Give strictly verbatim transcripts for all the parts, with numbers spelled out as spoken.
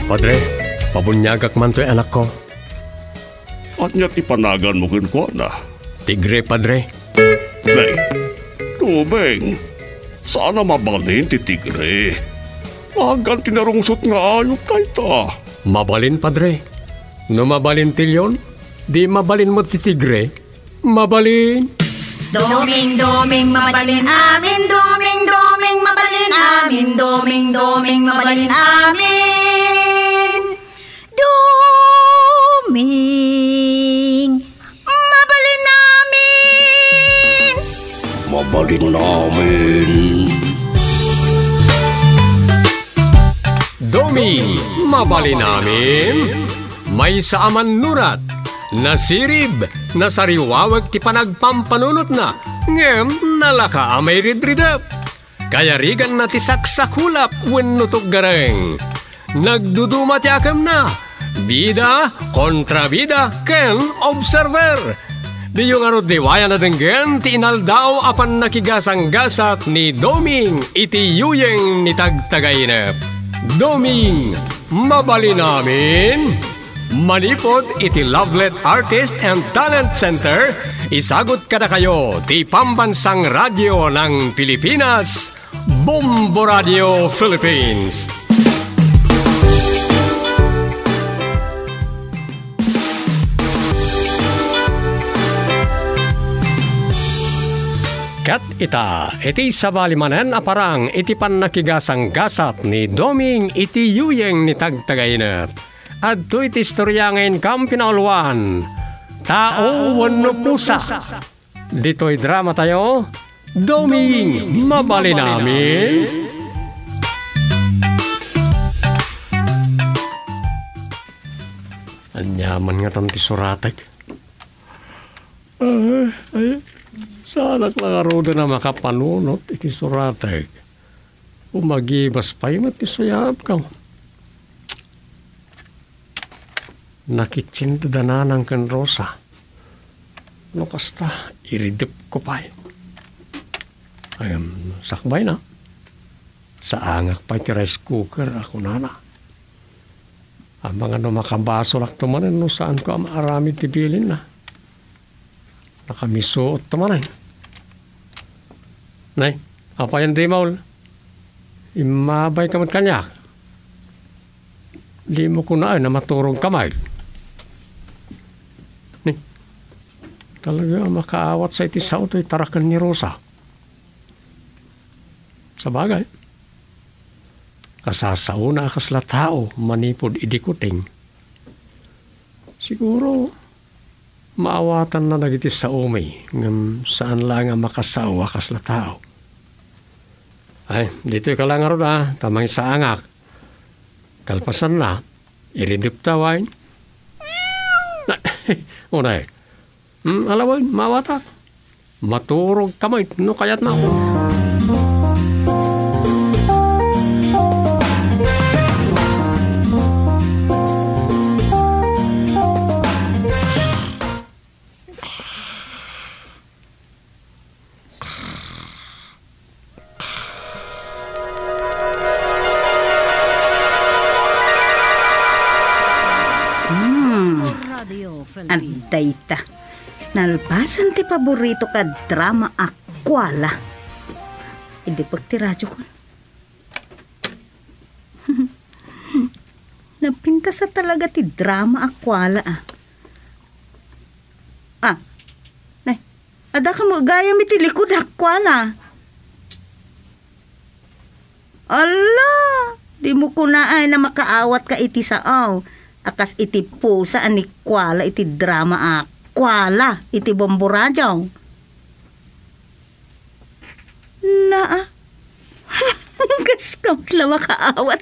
Padre, pabuniagak man toy anakko. Ania ti panaganmo kenkuana? Tigre, Padre. Nay, Doming, saan a mabalin ti tigre. Nagan ti narungsot nga ayup dayta. Mabalin, Padre. No mabalin ti leon, di mabalin met ti tigre. Mabalin. Doming, Doming, mabalin amin. Doming, Doming, mabalin amin. Doming, Doming, mabalin amin. Doming, mabalin amin. Mabalin amin. Doming, mabalin amin. Maysa a mannurat, nasirib, nasariwawek ti panagpampanunotna, ngem nalaka a mairidridep. Kayariganna ti saksakulap wenno tuggareng. Nagduduma ti akemna, bida, kontrabida, ken observer. Diyo ngarud liwayan a denggen ti inaldaw a pannakigasanggasat ni Doming iti yuyeng ni Tagtagainep. Doming, mabalin amin. Manipud iti Lovelet Artist and Talent Center, isagut kadakayo ti Pambansang Radyo ng Pilipinas, Bombo Radio Philippines. Ket ita, iti sabali manen a parang iti pannakigasanggasat ni Doming iti yuyeng ni Tagtagainep. Adtoy ti istorya nga inkam pinauluan, Tao wenno Pusa. Ditoy dramatayo, Doming, mabalin amin. Aniaman ngatan ti suratek? Ay, ay, saanak la ngaruden a makapanunot iti suratek. Umagibas pay met ti suyaabko. Nakitsin da Nanang ken Rosa. No kasta, iridepko pay. Ngem, sakbayna, saangak pay ti rice cooker a kunana. Amangan no makabasolakto manen no saanko a maaramid ti bilinna. Nakamisuot ta manen. Nay, apay a di maul? Immabayka met kaniak. Dimo kunaen a maturogka met. Ni, talaga a makaawatsa iti sao toy taraken ni Rosa. Sabagay, kasasaona a kasla tao manipud idi kuting. Siguro, maawatanna dagiti saomi, ngem saan laeng a makasao a kasla tao. Ay, ditoyka la ngarud, a, ta mangisaangak. Kalpasanna, iridepta, wen? Na, unay. Hmm, ala wen, maawatak. Maturogka met no kayatna. Hmm. Adda ita. Nalpasen ti paboritoka a drama a Kuala. Idipek ti radiokon. Napintas a talaga ti drama a Kuala, a. A, nay, adda kano gayam iti likud a Kuala. Ala, dimo kunaen a makaawatka iti sao a kas iti pusa a ni Kuala iti drama a Kuala iti Bombo Radio. Naa. Kaskam la makaawat.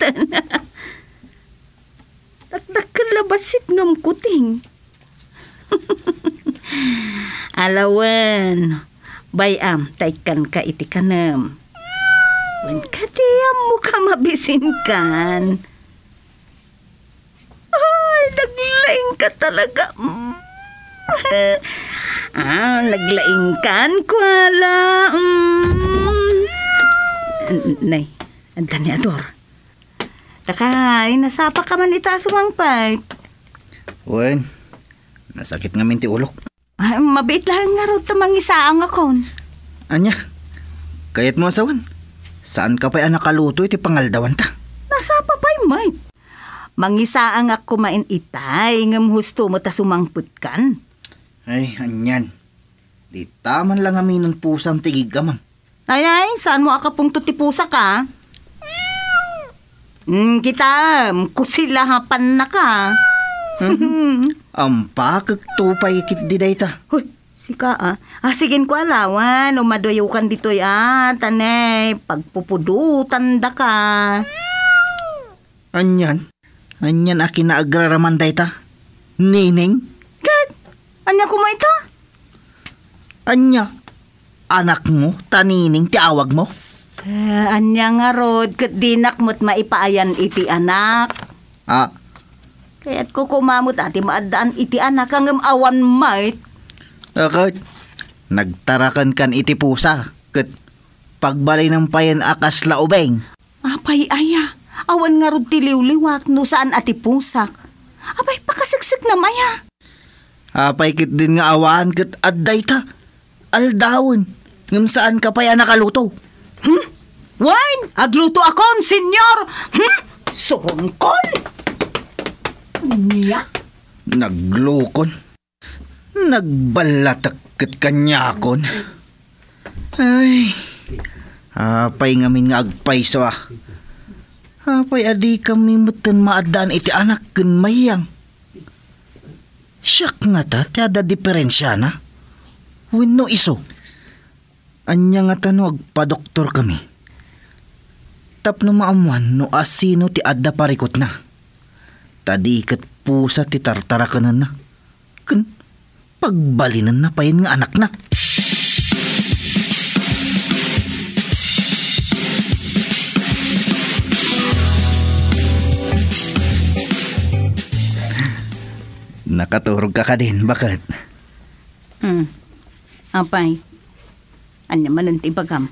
Dakdakkel la bassit ngem kuting. Ala wen, bay-am ta ikkanka iti kanem. Wen, kadi ammoka mabisinkan. Ay, naglaingka talaga. Mm. Ah, naglaingkan, Kuala. Mm. N-, nay, adda ni Ador. Dakay, nasapaka man ita a sumangpet? Wen, nasakit ngamin ti ulok. Ay, mabiit laeng ngarud ta mangisaangakon. Ania? Kayatmo a sawen? Saanka pay a nakaluto iti pangaldawanta? Nasapa pay met. Mangisaangak koma itay, ngem husto met a sumangpetkan. Ay, anian. Dita man la ngamin pusam ti giggamam. Ay, ay, saanmo a kapungto ti pusak, a? Hmm, kitam, kusilapannaka. Hmm. Ampakekto pay ketdi dayta. Hoy, sika, a. A, sige, kua laeng, umaduayokan ditoy, a, ta ne, pagpupudotandaka. Anian? Anian a kinaagraraman dayta, Nining? Ket, ania koma ita? Ania? Anakmo, ta Nining ti awagmo? Eh, ania ngarud, ket dinak met maipaayan iti anak. Ah. Kayatko koma met a ti maaddaan iti anak, ngem awan met. Ket, nagtarakenkan iti pusa, ket pagbalinem payen a kasla ubing. Apay aya, awan ngarud ti liwliwak no saan a ti pusak. Apay, pakasekseknam aya? Apay ketdin nga awan ket adda ita? Aldawen, ngem saanka pay a nakaluto. Hmm? Wen, aglutoakon, senyor! Hmm? Surongkol! Nia? Naglukon. Nagballatek ket kaniakon. Ay, apay ngamin nga agpayso a. Apay a dikami metten maaddaan iti anak ken Mayang? Siak ngata ti adda diperensiana? Wenno isu? Ania ngata no agpadoktorkami? Tapno maammuan no asino ti adda parikutna. Ta di ket pusa ti tartarakenenna. Ken pagbalinenna payen nga anakna. Nakaturogka kadin, baket? Hmm. Apay, ania manen ti ibagam?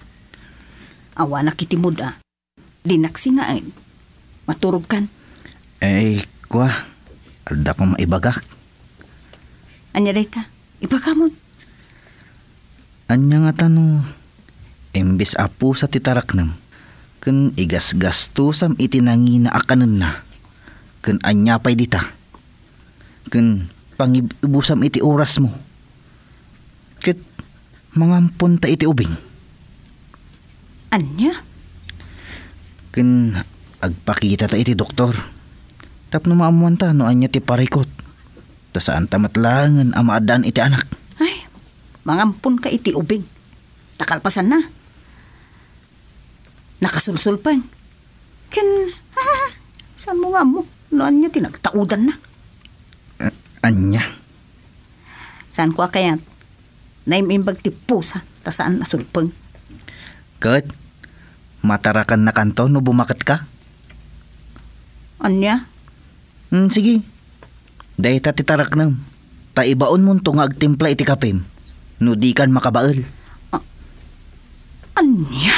Awanak iti mood a. Dinak sinaed. Maturogkan. Eh, kua, adda ko maibagak. Ania dayta? Ibagamon. Ania ngata no imbes a pusa ti taraknem, ken igasgastusam iti nangina a kanenna, ken ania pay dita? Ken pangib-ibusam iti orasmo. Ket mangamponta iti ubing. Ania? Ken agpakitata iti doktor. Tapno maammuanta no ania ti parikut. Ta saanta met laengen a maaddaan iti anak. Ay, mangamponka iti ubing. Ta kalpasanna, nakasulsulpeng. Ken, saanmo nga ammo no ania ti nagtaudanna? A-, ania? Saanko a kayat, naim-imbag ti pusa ta saan a sulpeng. Ket, matarakennakanto no bumaketka? Ania? Hmm, sige. Dayta ti taraknem, ta ibaonmonto nga agtimpla iti kapim, no dikan makabael. A-, ania?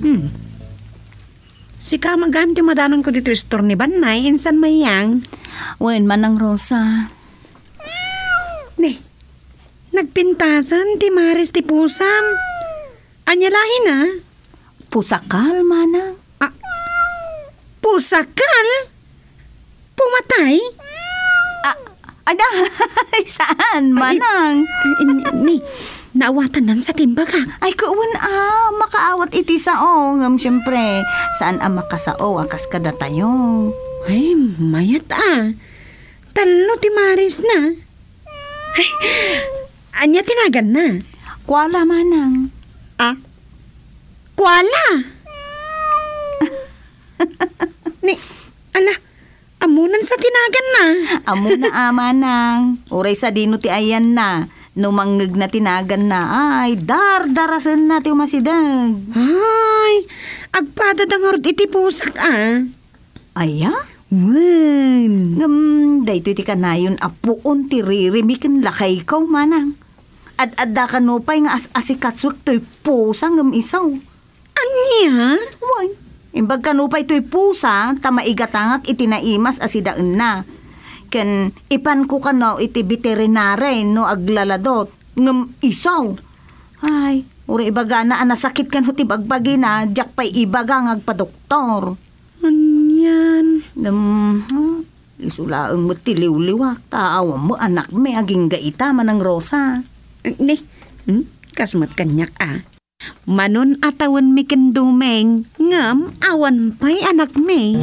Hmm. Sika, magam ti madanonko ditoy istor ni Bannay, insan Mayang. Wen, Manang Rosa. Ne, nagpintasen ti maris ti pusam. Ania laeng a? Pusakal, Manang. A, pusakal? Pumatay? A, ada, saan, Manang? Ay, ni, ni, naawatan sa timbagak. Ay, kawan a, makaawat iti sao. Ngem, siyempre, saan a makasao a kas kadatayo. Ay, mayat a. Tallo ti maris na. Ay, ania ti naganna? Kuala, Manang. A? Kuala? Ni, ala, ammonan sa ti naganna. Ammona a, Manang. Uray sadino ti ayanna. No mangngegna ti naganna, ay, dardarasenna ti umasideg. Ay, agpadada ngarud iti pusak a. Aya? Wen. Ngem, daytoy ti kanayon a puon ti ririmi ken lakayko, manang. Ad-adda kano pay nga as-asikasuek toy pusa ngem isu. Ania? Wen. Imbag kano pay toy pusa, ta maigatangak iti naimas a sidaenna. Ken ipanko kano iti veterinary no aglaladot, ngem isu. Ay, uray ibagana a nasakit kano ti bagbagina, diak pay ibaga nga agpadoktor. Anian? Ngem, ha? Isu laeng met ti liwliwak, ta awan met anakmi agingga ita, Manang Rosa. Ne? Hmm? Kas met kaniak, a. Manon a tawenmi ken Doming, ngem awan pay anakmi.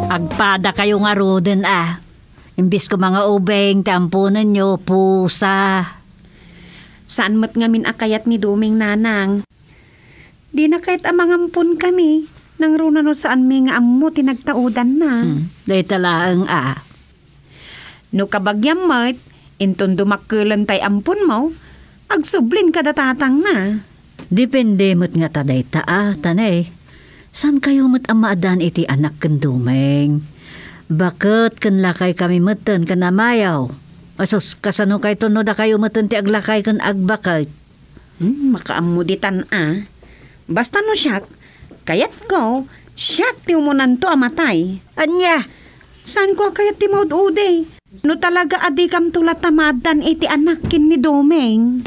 Agpadakayo ngaruden, a. Imbis koma nga ubing ti amponenyo, pusa. Saan met ngamin a kayat ni Doming, nanang. Dina kayat a mangampon kami, nangruna no saanmi nga ammo ti nagtaudanna. Hmm, dayta laeng a. No kabagiam met, inton dumakkelen tay amponmo, agsublin kada tatangna. Depende met ngata dayta a, Tanay. Saankayo met a maaddaan iti anak ken Doming? Baket ken lakaykami metten ken amayo. Asus, kasano kayto no dakayo metten ti aglakay ken agbaket? Hmm, makaammo ditan a. Basta no siak, kayatko, siak ti umunanto a matay. Ania? Saanko a kayat ti maud-udi? No talaga a dikamto latta maaddan iti anak ken ni Doming.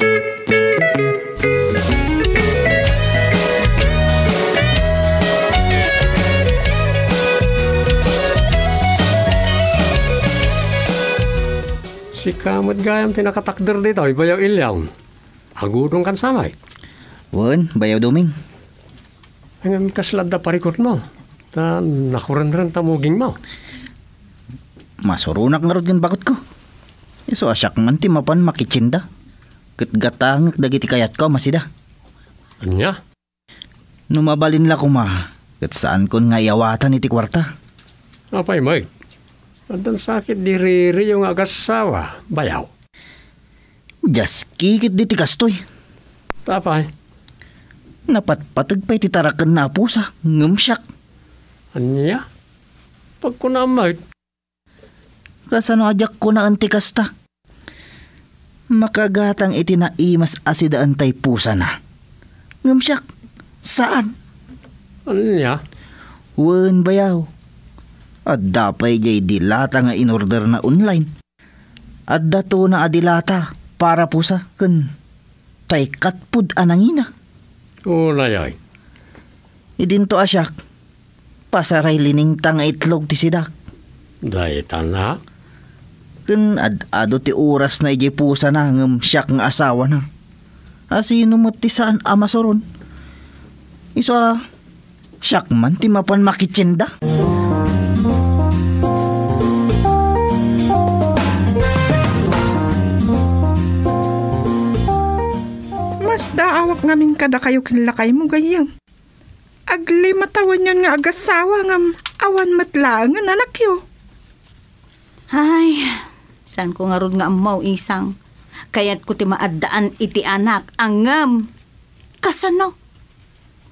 Sika met gayam ti nakatakder ditoy, Bayaw Iliam. Agudong kan samay. Wen, Bayaw Doming. Ngem kasla adda parikutmo, ta nakurenren ta mugingmo. Masuronak ngarud ken baketko. Isu a siak man ti mapan makitienda. Ket gatangek dagiti kayatko a masida. Ania? No mabalin la koma, ket saankon nga iyawatan iti kuarta. Apay met? Addan sakit di ririyo nga agassawa, Bayaw. Dias kikit diti kastoy. Apay? Napatpateg pay ti tarakenna a pusa, ngem siak. Ania? Pagkunaam met. Kasano a diak kunaen ti kasta? Makagatang iti naimas a sidaen tay pusana. Ngem siak, saan. Ania? Wen, Bayaw. Adda pay jay dilata nga inorderna online. Adda tuna a dilata para pusa ken tay cat food a nangina. Unay ay. Idinto a siak, pasaray liningta nga itlog ti sidak. Daytan a? Ken ad-adu ti orasna idiay pusana ngem siak nga asawana. Asino met ti saan a masuron? Isu a, siak man ti mapan makitienda. Masdaawak ngamin kadakayo ken lakaymo, gayyem. Aglimatawenyon nga agassawa ngem awan met laengen anakyo. Ay, saanko ngarud nga ammo, isang. Kayatko ti maaddaan iti anak, ngem kasano?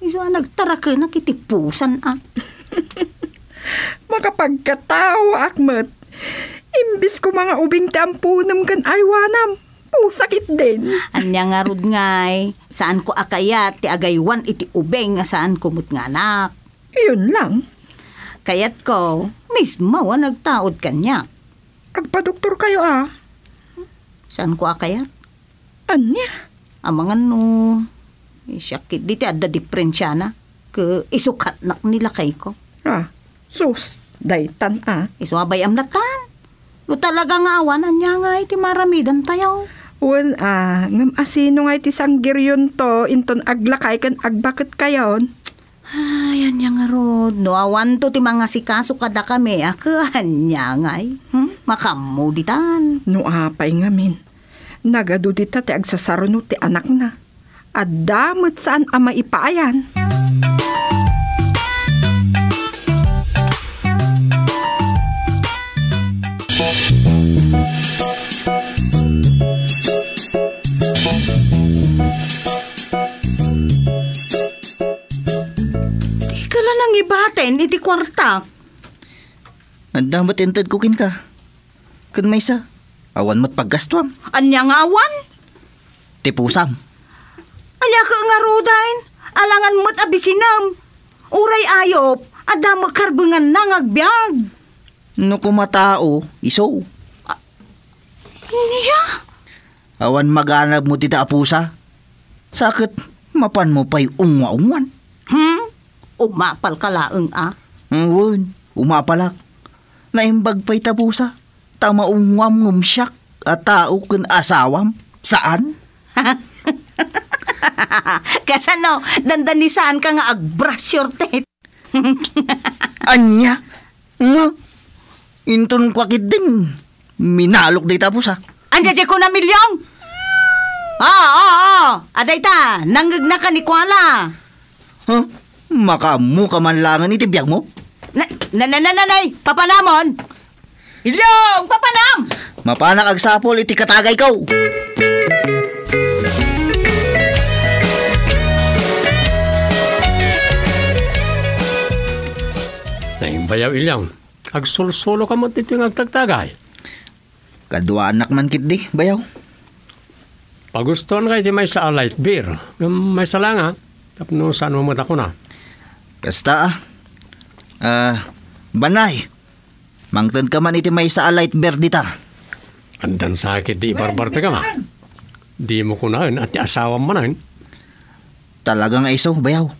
Isu a nagtarakenak iti pusan a. Makapagkataoak met. Imbis koma nga ubing ti amponem ken aywanam, pusa ketdin. Ania ngarud ngay, saanko a kayat ti agaywan iti ubing a saanko met nga anak. Iyon lang. Kayatko, mismo a nagtaud kaniak. Agpadoktorkayo a. Saanko a kayat? Ania? Amangan no, siak ketdi ti adda diferensiana, ket isukatnak ni lakayko. Ah, sus, daytan a. Isu a bay-am latan. No talaga nga awan, ania ngay ti maaramidantayo? Wen a, ngem asino ngay ti sanggiryonto inton aglakay ken agbaketkayon? Ay, ania ngarud, no awanto ti mangasikaso kadakami, a, ket ania ngay? Hmm? Makaammo ditan. No apay ngamin, nagadu dita ti agsasaruno ti anakna. Adda met saan a maipaayan. Baten iti kuartak. Adda met intedko kenka. Ken maysa, awan met paggastuam. Ania nga awan? Ti pusam. Ania ket ngaruden? Alangan met a bisinem. Uray ayup, adda met karbenganna nga agbiag. No koma tao, isu. Ania? Awan maganabmo dita a pusa. Sa ket, mapanmo pay ungwa-ungwan. Hmm? Umapalka laeng a? Wen, umapalak. Naimbag pay ta pusa. Ta maungwam ngem siak a tao ken asawam. Saan? Kasano, dandani saanka nga ag-brush your teeth? Ania? Nga? Inton kua ketdin, minalok dayta a pusa. Ania diay kunam, Ilyong? Oo, oo, oo. Adayta, nangngegnaka ni Kuala. Huh? Makaammoka man laengen iti biagmo? Na, na, na, na, na, nay, papanamon? Ilyong, papanam! Mapanak agsapul iti katagayko. Nay, bayaw, Ilyong. Agsulsuloka met ditoy nga agtagtagay. Kaduaannak man ketdi, bayaw. Pagustoanka iti maysa a light beer. Ngem maysa laeng a, tapno saanmo met a kuna. Kasta a. Ah, Banay, mangtenka man iti maysa a light beer dita. Addan sa ketdi ibarbartekam a. Dimo kunaen a ti asawam manen. Talaga nga isu, bayaw.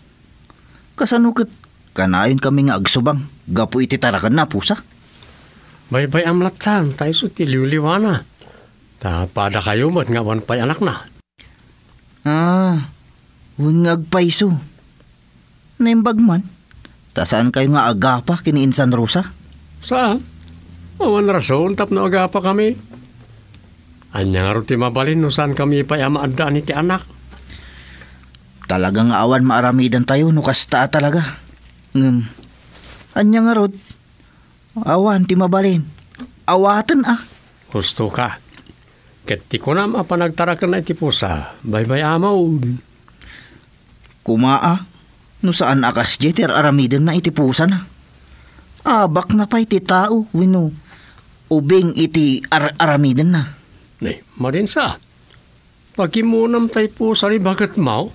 Kasano ket kanayonkami nga agsubang gapu iti tarakenna a pusa? Baybay-am lattan, ta isu ti liwliwana. Ta padakayo met nga awan pay anakna. Ah, wen nga agpayso. Naimbag man, ta saankayo nga agapa ken ni Insan Rosa? Saan? Awan rason tapno agapakami. Ania ngarud ti mabalin no saankami pay a maaddaan iti anak? Talaga nga awan maaramidantayo no kasta a talaga. Ngem, ania ngarud? Awan ti mabalin. Awaten a. Husto ka. Ket ti kunam a panagtarakenna iti pusa, baybay-amon. Koma a, no saan a kasdiay ti ar-aramidenna iti pusana. Abakna pay ti tao wenno ubing iti ar-aramidenna. Nay, madinsa. Pagimonam tay pusa ni baketmo?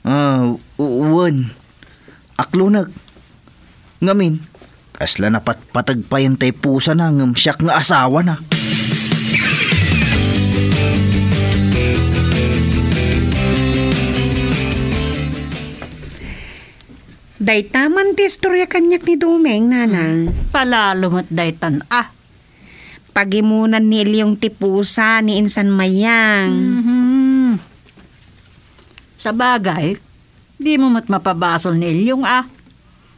Ah, u-, wen. Aklonek. Ngamin, kasla napatpateg payen tay pusana ngem siak nga asawana. Dayta man ti istoria kaniak ni Doming, nanang. Palalo met daytan, ah. Pagimonan ni Ilyong ti pusa ni Insan Mayang. Mhm. Sabagay, dimo met mapabasol ni Ilyong a.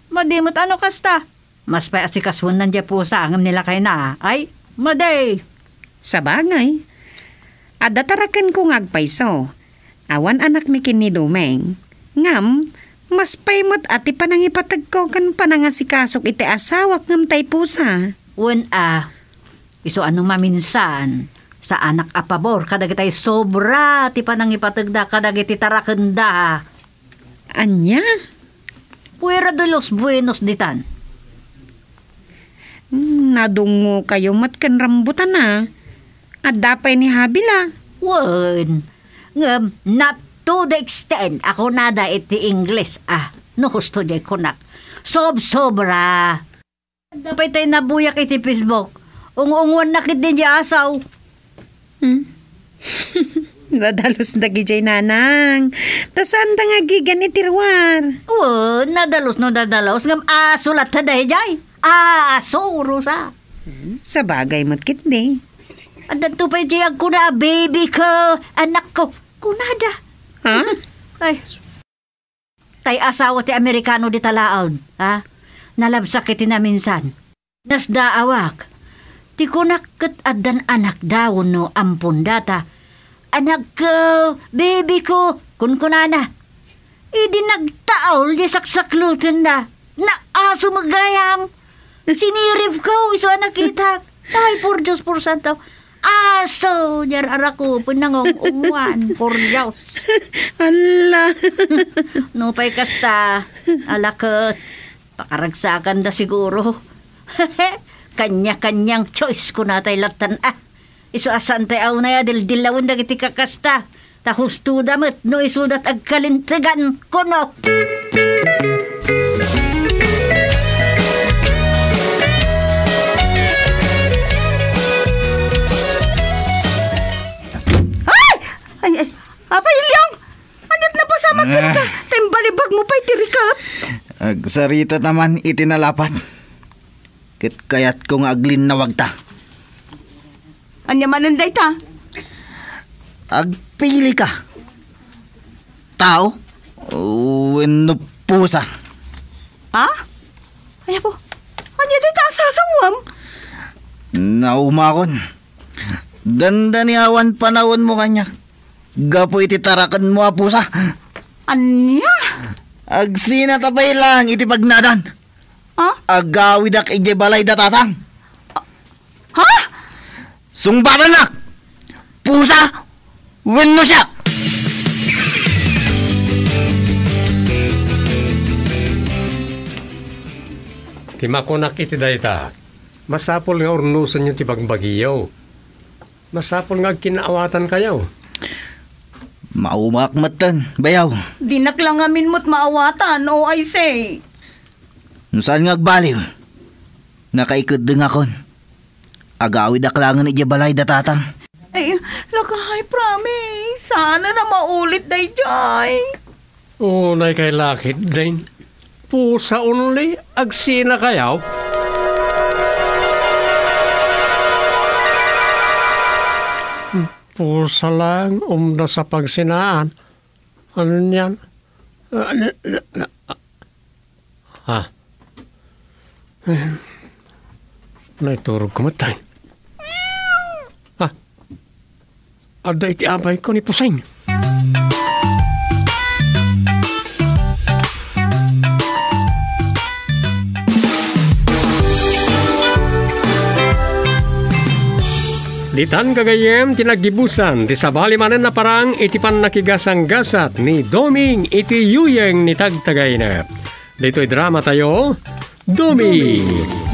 Madi met a no kasta. Mas pay asikasuenna diay pusa ngem ni lakayna a. Ay, madi. Sabagay, adda tarakenko nga agpayso. Awan anakmi ken ni Doming. Ngem, mas pay met a ti panangipategko ken panangasikasok iti asawak ngem tay pusa. Wen a, isu a no maminsan, saanak a pabor kadagitay sobra ti panangipategda kadagiti tarakenda. Ania? Fuera de los buenos ditan. Hmm, nadungokayo met ken rambutan a. Adda pay ni Habil a. Wen, ngem not to the extent a kunada iti Ingles a, no husto diay kunak. Sobsobra. Adda pay tay nabuyak iti Facebook. Ung-ungwanna ketdi diay asaw. Hmm? Nadalus dagidiay, nanang. Ta saanda nga aggigan iti ruar. Wen, nadalus no nadalus, ngem aso latta daydiay. Aso, Rosa. Hmm? Sabagay met ketdi. Addanto pay diay agkuna a, "Baby ko, anak ko." Kunada. Ha? Ay. Tay asawa ti Amerikano dita laeng, ha? Nalabsak iti naminsan. Nasdaawak. Ti kunak ket addan anakda wenno ampon data. "Anakko, baby ko," kunkunana. Idi nagtaol diay saksaklutenna, naaso met gayam. Siniripko isu a nakitak. Ay, por Dios, por santo. Aso, diay ar-arakupen nangung-ungwan, por Dios. Hala. Nupay kasta, ala ket. Pakaragsakanda siguro. Kanya-kanyang choice kunatay lattan a. Isu a saantay a unay a dildillawon dagiti kakasta. Ta hustoda met no isudat agkalintegan kuno. Ay! Ay, ay, Apay Ilyong! Aniat napasamak kenka? Ah. Ta imbalibagmo pay ti rikep? Agsarita ta man iti nalapat. Ket kayatko nga aglinnawagta. Ania manen dayta? Agpili ka. Tao wenno pusa? Ha? Ay, apo. Ania dayta a sasawem? Naumakon. Dandani awan panawenmo kaniak. Gapu iti tarakenmo a pusa. Ania? Agsinata pay laeng iti pagnadan. Ha? Agawidak idiay balay da tatang. Ha? Sungbatannak! Pusa wenno siak! Ti makunak iti dayta, masapul nga urnosenyo ti bagbagiyo. Masapul nga agkinaawatankayo. Maumaak metten, bayaw. Dinak la ngamin met maawatan, O I C. No saan nga agbaliw, nakaikeddengakon. Agawidak laengen idiay balay da tatang. Ay, lakay, promise. Saan a maulit daydiay. Unay kay lakit, Dane. Pusa only, agsinakayo? Pusa lang, umdas a pagsinaan. Anian? Ah, na, na, na, ah. Naiturogko met, ay. Ah. Adda iti abayko ni Puseng. Ditan gagayyem ti naggibusan ti sabali manen a parang iti pannakigasanggasat ni Doming iti yuyeng ni Tagtagainep. Ditoy dramatayo, Dumi,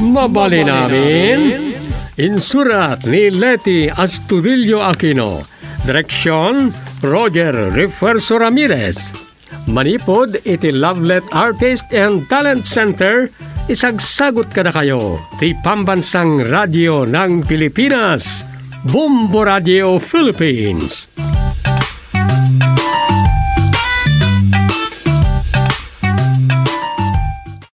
Mabalin Amin. Insurat ni Leti Astudillo Aquino. Direksyon, Roger Refuerzo Ramirez. Manipud iti Lovelet Artist and Talent Center, isagsagut kadakayo ti Pambansang Radyo ng Pilipinas, Bombo Radio Philippines.